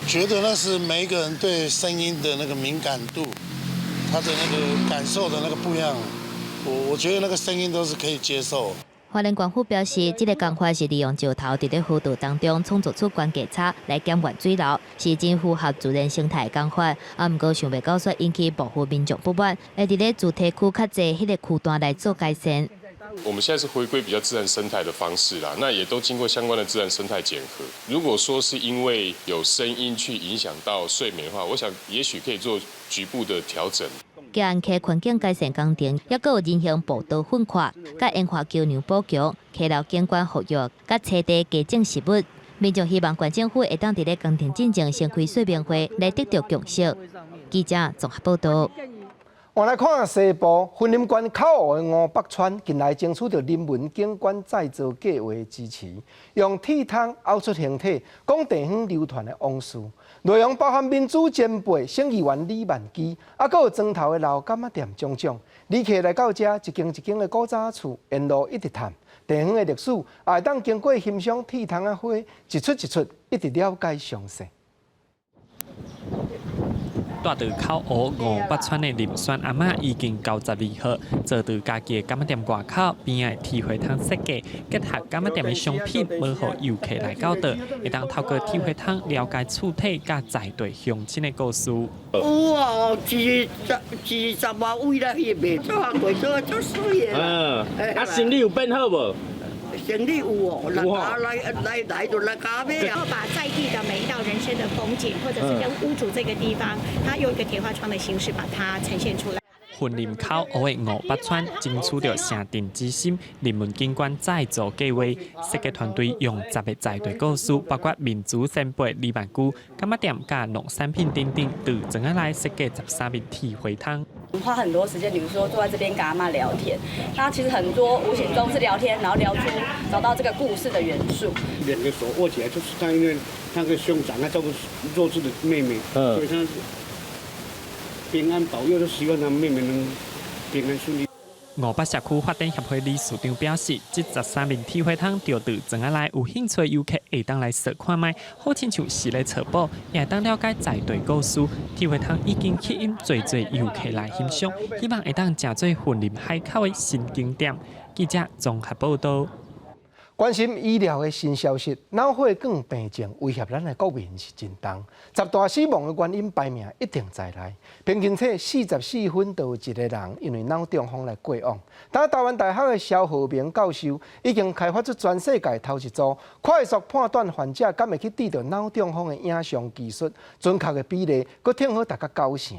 覺得那是每一個人對聲音的那個敏感度，他的那個感受的那個不一樣。我覺得那個聲音都是可以接受。花蓮縣府表示，這個工法是利用石頭佇咧河道當中創造出懸架差來減緩水流，是真符合自然生態工法。啊，毋過想袂到煞引起部分民眾不滿，會佇咧住宅區較濟彼個區段來做改善。我們現在是回歸比較自然生態的方式啦，那也都經過相關的自然生態檢核。如果說是因為有聲音去影響到睡眠的話，我想也許可以做局部的調整。吉安溪環境改善工程，猶閣有人行步道粉塊、佮煙花橋梁補強、溪流景觀復育、佮溪地加種植物。民眾希望縣政府會當佇咧工程進前先開說明會，來得到共識。記者綜合報道。換來看西部雲林縣口湖的吳北村，近來爭取著人文景觀再造計畫支持，用鐵桶拗出形體，講地方流傳的往事，內容包含民主前輩、省議員李萬基，猶閣有莊頭的老柑仔店種種。旅客來到遮，一間一間的古早厝，沿路一直探地方的歷史，也會當經過欣賞鐵桶仔花，一出一出，一直了解詳細。住佇口湖吳北村的林選阿嬤已經92歲，坐佇家己的柑仔店外口邊仔的鐵花桶設計，結合柑仔店的商品，無予遊客來到倒，會當透過鐵花桶了解厝體佮在地鄉親的故事。有哦，40外位啦，彼賣做啊，過做足媠的。嗯，啊，生理有變好無？生理有哦，來來來就來加買啊。把在地的每一道人生的風景，或者是跟屋主這個地方，他用一個鐵花窗的形式把它呈現出來。雲林口湖的吳北村爭取著城鎮之心人文景觀再造計畫，設計團隊用10個在地故事，包括民主前輩李萬居、柑仔店佮農產品等等，佇庄仔內設計13面鐵花窗。花很多時間，比如說坐在這邊跟阿嬤聊天，那其實很多無形中是聊天，然後聊出找到這個故事的元素。兩個手握起來，就是他因為那個兄長，他照顧弱智的妹妹，所以他平安保佑，都希望他妹妹能平安順利。吳北社區發展協會理事長表示，這13面鐵花窗就佇庄仔內，有興趣的遊客會當來踅看覓，好親像是咧尋寶，也會當了解在地故事。鐵花窗已經吸引濟濟遊客來欣賞，希望會當成做雲林海口的新景點。記者綜合報道。關心醫療的新消息，腦血管病症威脅咱的國民是真重。10大死亡的原因排名一定在內，平均起44分就有一個人因為腦中風來過往。但台灣大學的蕭浩明教授已經開發出全世界頭一組快速判斷患者敢會去得著腦中風的影像技術，準確的比例閣挺好達到9成。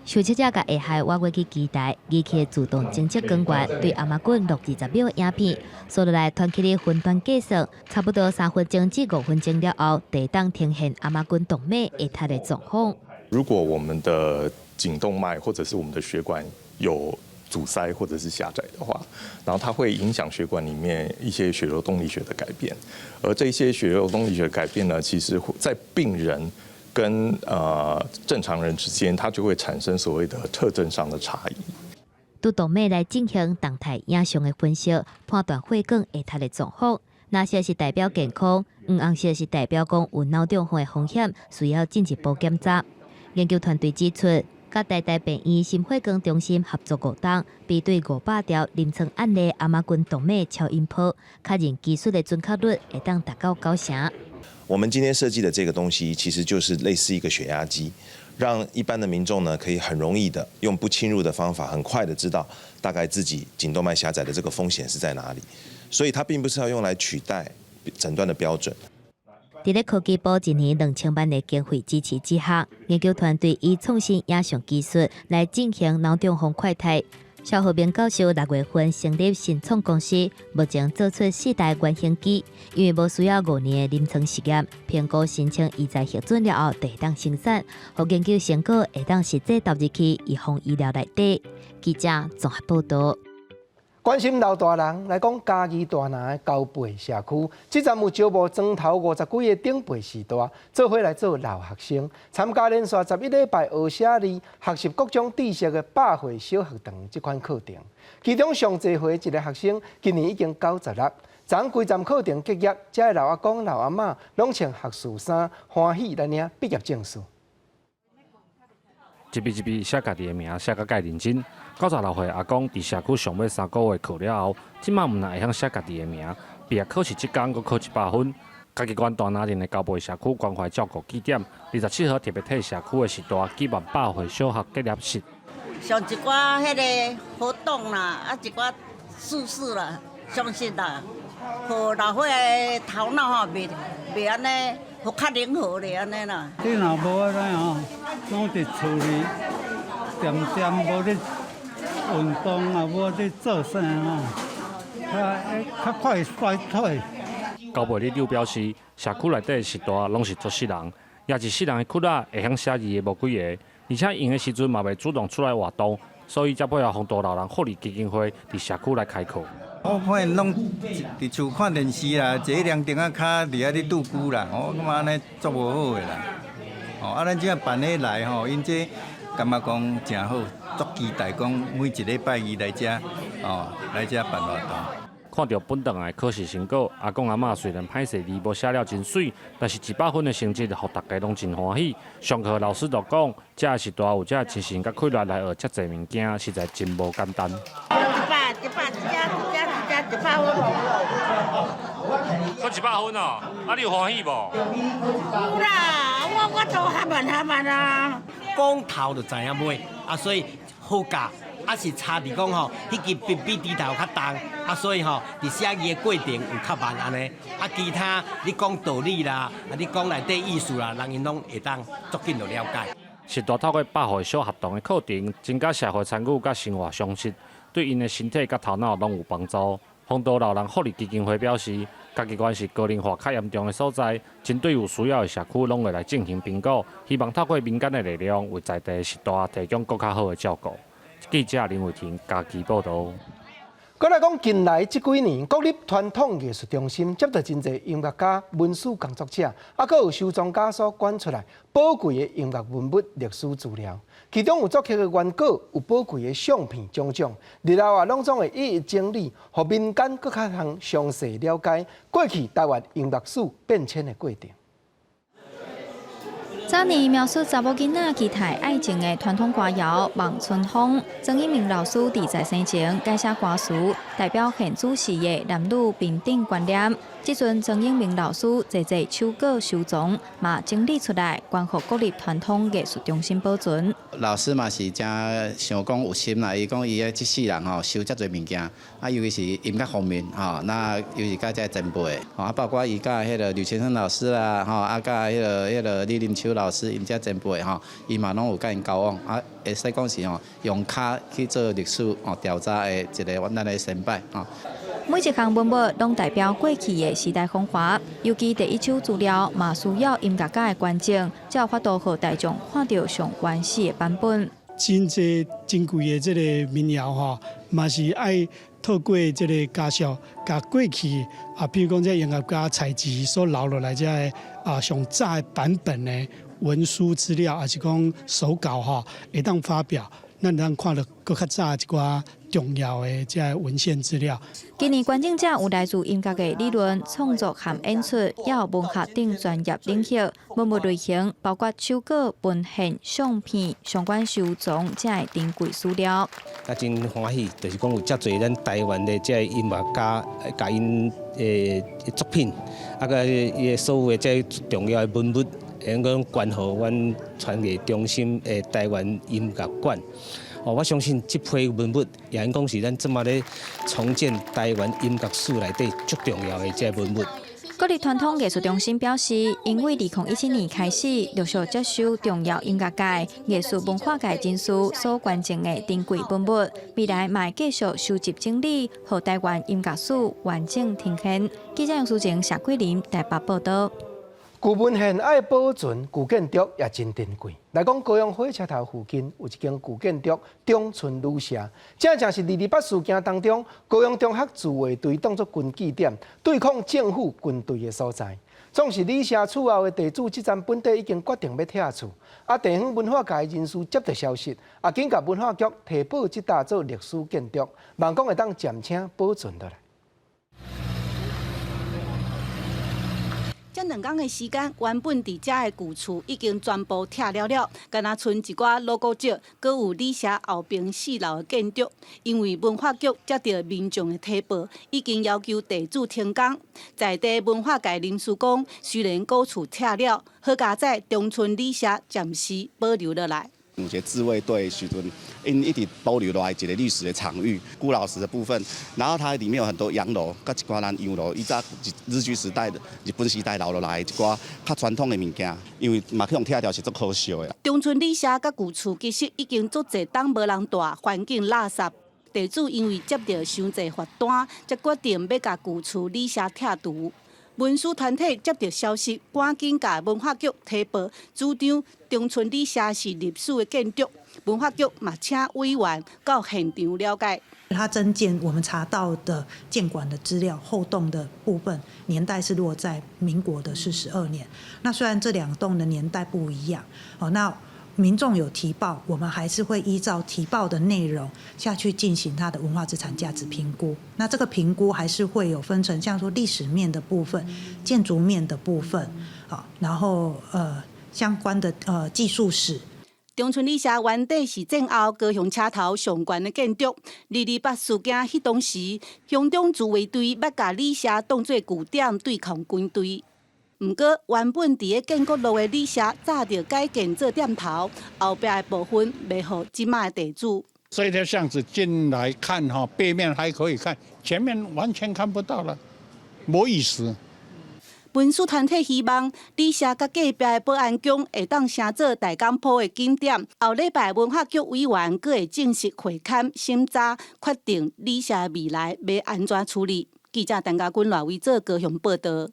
受測者共下海挖過去機台，儀器自動偵測光源對頷仔骨錄20秒影片，紲落來傳去咧雲端計算，差不多3分鐘至5分鐘了後，就會當呈現頷仔骨動脈會塞的狀況。如果我們的頸動脈或者是我們的血管有阻塞或者是狹窄的話，然後它會影響血管裡面一些血流動力學的改變，而這些血流動力學改變呢，其實在病人跟正常人之間，它就會產生所謂的特徵上的差異。對動脈來進行動態影像的分析，判斷血管會塞的狀況。藍色是代表健康，黃紅色是代表講有腦中風的風險，需要進一步檢查。研究團隊指出，佮台大病院心血管中心合作5冬，比對500條臨床案例頷仔骨動脈超音波，確認技術的準確率會當達到9成。我們今天設計的這個東西，其實就是類似一個血壓機，讓一般的民眾呢可以很容易的用不侵入的方法，很快的知道大概自己頸動脈狹窄的這個風險是在哪裡。所以它並不是要用來取代診斷的標準。佇咧科技部一年2000萬的經費支持之下，研究團隊以創新影像技術來進行腦中風快篩。蕭和明教授6月份成立新創公司，目前做出四台原型機，因為無需要5年的臨床實驗，評估申請醫材核准了後，就會當生產，予研究成果會當實際投入去預防醫療內底。記者綜合報導。關心老大人來講，嘉義大林的高背社區，這站有招募莊頭50幾个長輩序大，做伙來做老學生，參加連續11禮拜學寫字，學習各種知識的百歲小學堂這款課程。其中上濟歲一个學生，今年已經96，昨規站課程結業，遮的老阿公老阿嬤攏穿學士衫，歡喜來領畢業證書。一筆一筆寫家己的名，寫甲蓋認真。96歲阿公佇社區上尾3個月課了後，這馬毋但會曉寫家己的名，畢業考試這工閣考100分。嘉義縣大林鎮的高背社區關懷照顧據點，27號特別替社區的序大舉辦百歲小學結業式。上一寡彼个活動啦，啊一寡知識啦，相信啦，予老歲仔的頭腦吼袂袂按呢，予較靈活咧按呢啦。你若無按呢吼，攏佇厝裡恬恬無咧運動啊，無咧做啥吼，較較快衰退。高背里長表示，社區內底的序大攏是弱勢人，也一世人的骨力會曉寫字的無幾个，而且閒的時陣嘛袂主動出來活動，所以才配合豐都老人福利基金會佇社區來開課。我看𪜶攏佇厝看電視啦，坐涼亭仔跤佇遐咧拄龜啦，我感覺按呢足無好的啦。哦，啊，咱這辦起來吼，𪜶這感覺講誠好，足期待講每一禮拜二來遮，哦，來遮辦活動。看著本堂的考試成果，阿公阿嬤雖然歹勢字無寫了真媠，但是100分的成績，予大家攏真歡喜。上課老師就講，遮序大有遮精神佮氣力來學遮濟物件，實在真無簡單。一百一百一加一加一加100分。考100分哦，啊你有歡喜無？有啦，我都哈慢哈慢啊。講頭就知影尾，啊所以好教。啊是差佇講吼，彼支筆筆豬頭較重，啊所以吼，佇寫字的過程有較慢按呢。啊其他你講道理啦，啊你講內底意思啦，人𪜶攏會當足緊就了解。序大透過百歲小學堂的課程，增加社會參與佮生活常識，對𪜶的身體佮頭腦攏有幫助。豐都老人福利基金會表示，嘉義縣是高齡化較嚴重的所在，針對有需要的社區，攏會來進行評估，希望透過民間的力量，為在地序大提供閣較好的照顧。記者林偉霆嘉義報導。閣來講，近來這幾年，國立傳統藝術中心接到真濟音樂家、文史工作者，啊，閣有收藏家所捐出來寶貴的音樂文物、歷史資料。其中有作曲的原稿，有寶貴的相片，種種。日後啊，攏總會一一整理，予民間閣較通詳細了解過去台灣音樂史變遷的過程。早年描述查某囡仔期待愛情的傳統歌謠《望春風》，曾英明老師佇在生前改寫歌詞，代表現主時的男女平等觀念。這陣曾英明老師濟濟手稿收藏，嘛整理出來，捐予國立傳統藝術中心保存。老師嘛是誠想講有心啦，伊講伊這世人吼收遮濟物件，啊尤其是音樂方面吼，那尤其是佮這前輩，吼啊包括伊佮彼个呂前生老師啦，吼啊佮彼个李林秋老師，𪜶這前輩吼，伊嘛攏有佮𪜶交往，啊會使講是吼用跤去做歷史吼調查的一个咱的先輩吼。每一項文物攏代表過去的時代風華，尤其第一手資料嘛需要音樂家的捐贈，才有法度予大眾看著上原始的版本。真濟珍貴的這个民謠吼，嘛是愛透過這个家屬，共過去啊，比如講這音樂家採集所留落來這个啊上早的版本的文書資料，抑是講手稿吼，會當發表。咱通看著閣較早一寡重要的這个文獻資料。今年觀眾者有來自音樂的理論創作和演出，也有文學等專業領域，文物類型包括手稿、文獻、相片、相關收藏這个珍貴資料。啊，真歡喜，就是講有遮濟咱台灣的這个音樂家，共𪜶的作品，啊，佮伊的所有的這重要的文物，會用講捐予阮傳藝中心的台灣音樂館。哦，我相信這批文物也應講是咱這馬咧重建台灣音樂史內底足重要的這个文物。國立傳統藝術中心表示，𪜶對2017年開始陸續接收重要音樂界、藝術文化界人士所捐贈的珍貴文物，未來嘛會繼續收集整理，予台灣音樂史完整呈現。記者楊淑靜、謝桂林台北報道。舊文獻愛保存，舊建築也真珍貴。來講高雄火車頭附近有一間舊建築中春旅社，這正是二二八事件當中高雄中學自衛隊當作根據點對抗政府軍隊的所在。總是旅社厝後的地主，這陣本底已經決定欲拆厝，啊，地方文化界人士接到消息，啊，緊共文化局提報這搭做歷史建築，望講會當暫請保存落來。這兩工的時間，原本佇遮的舊厝已經全部拆了了，干焦賰一寡老古蹟，閣有旅社後爿四樓的建築。因為文化局接著民眾的提報，已經要求地主停工。在地文化界人士講，雖然古厝拆了，好佳哉中春旅社暫時保留落來。有一个自衛隊時陣，𪜶一直保留落來一个歷史的場域，古老時的部分，然後它裡面有很多洋樓，佮一寡咱洋樓，以前日據時代、日本時代留落來一寡較傳統的物件，因為嘛去予拆掉是足可惜的。中春旅社佮舊厝其實已經足濟冬無人蹛，環境垃圾。地主因為接著傷濟罰單，才決定欲共舊厝旅社拆除。文史團體接著消息，趕緊共文化局提報，主張中春旅社是歷史的建築。文化局嘛請委員到現場了解。它增建我們查到的建館的資料，後棟的部分年代是落在民國的42年。那雖然這兩棟的年代不一樣，哦，那民眾有提報，我們還是會依照提報的內容下去進行它的文化資產價值評估。那這個評估還是會有分成，像說歷史面的部分、建築面的部分，好，然後相關的技術史。中春旅社原底是戰後高雄車頭上懸的建築。二二八事件彼當時，鄉中自衛隊欲共旅社當做據點對抗軍隊。毋過，原本佇咧建國路的旅社早就改建做店頭，後壁的部分賣予這馬的地主。這條巷子進來看哈，背面還可以看，前面完全看不到了，沒意思。文史團體希望旅社佮隔壁的保安宮會當成做大港埔的景點。後禮拜文化局委員閣會正式會勘審查，決定旅社未來欲按怎處理。記者陳家軍、賴維做高雄報導。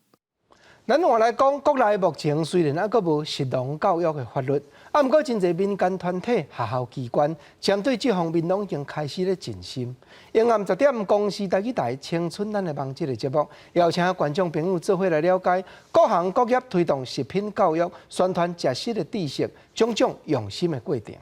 咱換來講，國內目前雖然猶閣無食農教育的法律，啊，毋過真濟民間團體、學校機關針對這方面攏已經開始咧盡心。下暗10點，公視台語台《青春咱的夢》這个節目，邀請觀眾朋友做伙來了解各行各業推動食品教育、宣傳食食的知識，種種用心的過程。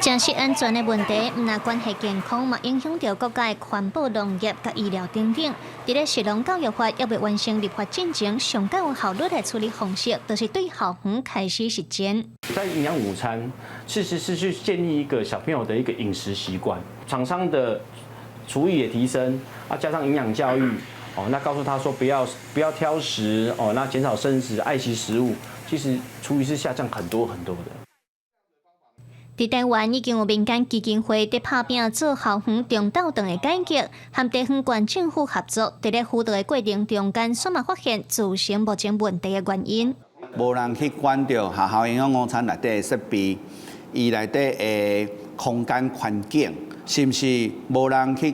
食食安全的問題，毋但關係健康，嘛影響著國家的環保、農業佮醫療等等。佇咧食農教育法猶未完成立法進前，上較有效率的處理方式，就是對校園開始實踐。在營養午餐，其實是去建立一個小朋友的一個飲食習慣，廠商的廚藝也提升，啊，加上營養教育，哦，那告訴他說不要挑食，哦，那減少剩食，愛惜食物，其實廚餘是下降很多很多的。佇台灣已經有民間基金會佇拍拚做校園中晝頓的改革，和地方縣政府合作，佇咧輔導的過程中間，煞嘛發現造成目前問題的原因。無人去管著學校營養午餐內底的設備，伊內底的空間環境，是毋是無人去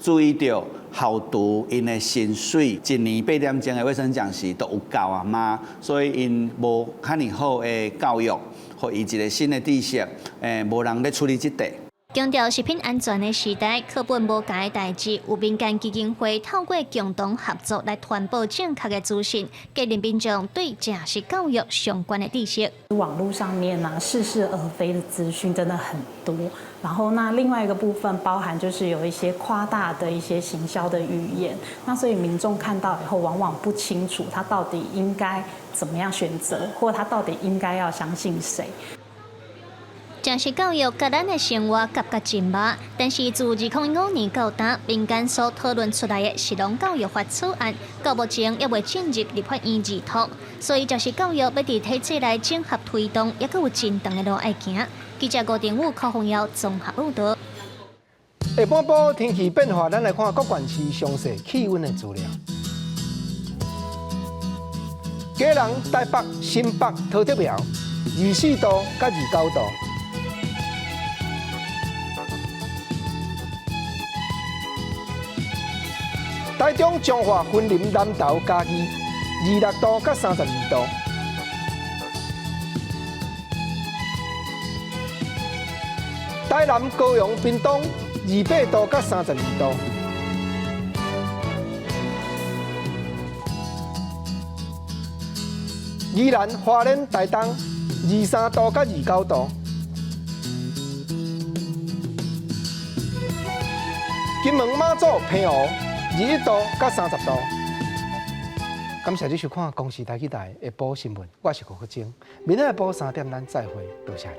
注意著校廚𪜶的薪水，一年8點鐘的衛生講師都有夠啊嗎？所以𪜶無遐爾好的教育，予伊一个新的知識，無人咧處理這塊。強調食品安全的時代，課本無仝的代誌，有民間基金會透過共同合作來傳播正確的資訊，給民眾對食食教育相關的知識。網路上面啊，似是而非的資訊真的很多。然後，那另外一個部分包含就是有一些誇大的一些行銷的語言，那所以民眾看到以後，往往不清楚他到底應該怎麼樣選擇，或他到底應該要相信誰。食食教育佮咱的生活夾甲真密，但是自2015年到今，民間所討論出來的食農教育法草案，到目前猶未進入立法院議途，所以食食教育欲佇體制內整合推動，猶閣有真長的路愛行。記者郭定武、柯宏耀綜合報導。下半晡天氣變化，咱來看各縣市詳細氣溫的資料。基隆、台北、新北、桃竹苗，24度佮29度。台中、彰化、雲林、南投、嘉義，26度佮32度。台南、高雄、屏東，28度佮32度。宜蘭、花蓮、台東，23度佮29度。金門、馬祖、澎湖，21度佮30度。感謝你收看《公視台語台》下晡新聞，我是郭國晶。明仔下晡3點咱再會，多謝。